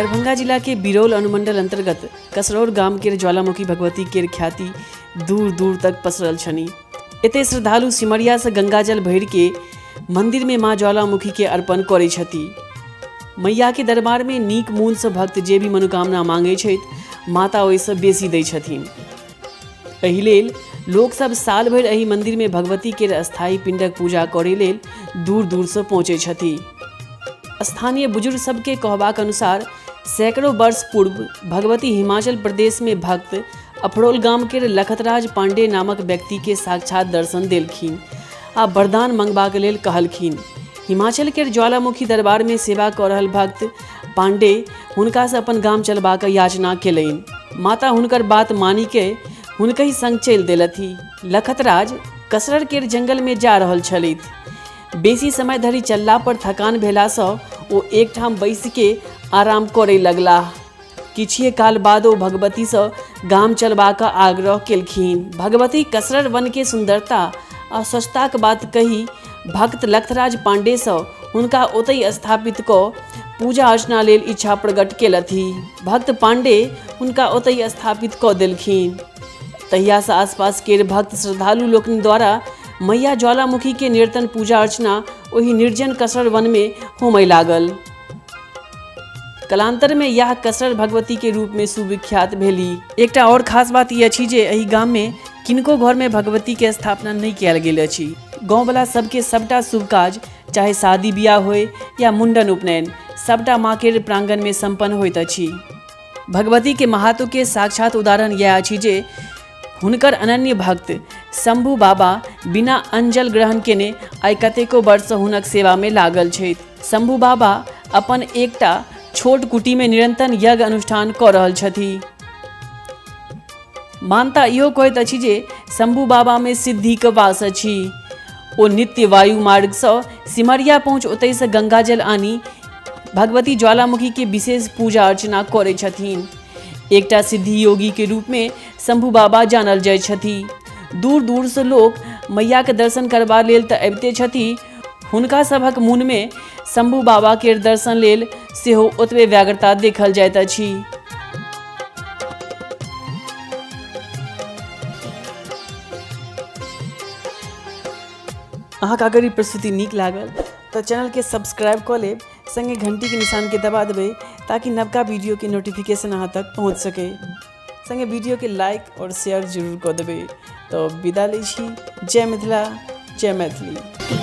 दरभंगा जिला के बिरौल अनुमंडल अंतर्गत कसरौर गाम के ज्वालामुखी भगवती के ख्याति दूर दूर तक पसरल छनि। एते श्रद्धालु सिमरिया से गंगाजल भरि के मंदिर में माँ ज्वालामुखी के अर्पण करै छथि। मैया के दरबार में नीक मोन से भक्त जे भी मनोकामना मांगे छथि, माता ओहिसँ बेसी दै छथिन। एहि लेल लोकसब साल भरि एहि मंदिर में भगवती के अस्थायी पिंडक पूजा करै लेल दूर दूर से पहुँचै छथि। स्थानीय बुजुर्ग सबके कहबाक अनुसार सैकड़ों वर्ष पूर्व भगवती हिमाचल प्रदेश में भक्त अफरोल गाम के लखतराज पांडे नामक व्यक्ति के साक्षात दर्शन देलखिन आ वरदान मंगबाक लेल कहलखिन। हिमाचल के ज्वालामुखी दरबार में सेवा कऽ रहल भक्त पांडे हुनका से अपन गाम चलबाक याचना केलनि। माता हुनकर बात मानि के हुनकहि संग चलि देलथि। लखतराज कसरर के जंगल में जा रहल छलथि। बेसी समय धरि चलला पर थकान भेलासँ ओ एकठाम बैसि के आराम करय लगलाह। किछुए काल बाद ओ भगवतीसँ गाम चलबाक आग्रह केलखिन। भगवती कसरर वन के सुंदरता आ स्वच्छताक बात कहि भक्त लखतराज पांडेसँ हुनका ओतहि स्थापित कऽ पूजा अर्चना लेल इच्छा प्रकट केलथि। भक्त पांडे हुनका ओतहि स्थापित कऽ देलखिन। तहियासँ आसपास केर भक्त श्रद्धालु लोकनि द्वारा मैया ज्वालामुखी के निरंतर पूजा अर्चना ओहि निर्जन कसरर वन में होमय लागल। कालांतर में यह कसरर भगवती के रूप में सुविख्यात भेली। एकटा और खास बात ई अछि जे एहि गाम में किनको घर में भगवती के स्थापना नहीं कयल गेल अछि। गाँववला सबके सबटा शुभ काज चाहे शादी बियाह होय या मुंडन उपनयन सबटा माँ के प्रांगण में संपन्न होइत अछि। भगवती के महत्व के साक्षात उदाहरण यह अछि जे हुनकर अनन्य भक्त शंभू बाबा बिना अंजल ग्रहण केने आइ कतेको वर्षसँ हुनक सेवा में लागल छथि। शंभू बाबा अपन एकटा छोट कुटी में निरंतर यज्ञ अनुष्ठान कऽ रहल छथि। मानता इहो कहैत अछि जे शंभू बाबा में सिद्धिक वास अछि। ओ नित्य वायु मार्गसँ सिमरिया पहुँच ओतहिसँ गंगाजल आनि भगवती ज्वालामुखी के विशेष पूजा अर्चना करै छथिन। एकटा सिद्धि योगी के रूप में शंभू बाबा जानल जाइ छथि। दूर दूरसँ लोक मैया के दर्शन करबा लेल तऽ अबिते छथि, हुनका सभक मोन में शंभू बाबा के दर्शन लेल सेहो ओतबे व्यग्रता देखल जाइत अछि। अहाँके अगर ई प्रस्तुति नीक लागल तऽ चैनलके सब्सक्राइब कऽ लेब, संगे घंटीके निशानके दबा देबै ताकि नवका वीडियोके नोटिफिकेशन अहाँ तक पहुँच सकै। संगे वीडियोके लाइक और शेयर जरूर कऽ देबै। तऽ विदा लै छी। जय मिथिला, जय मैथिली।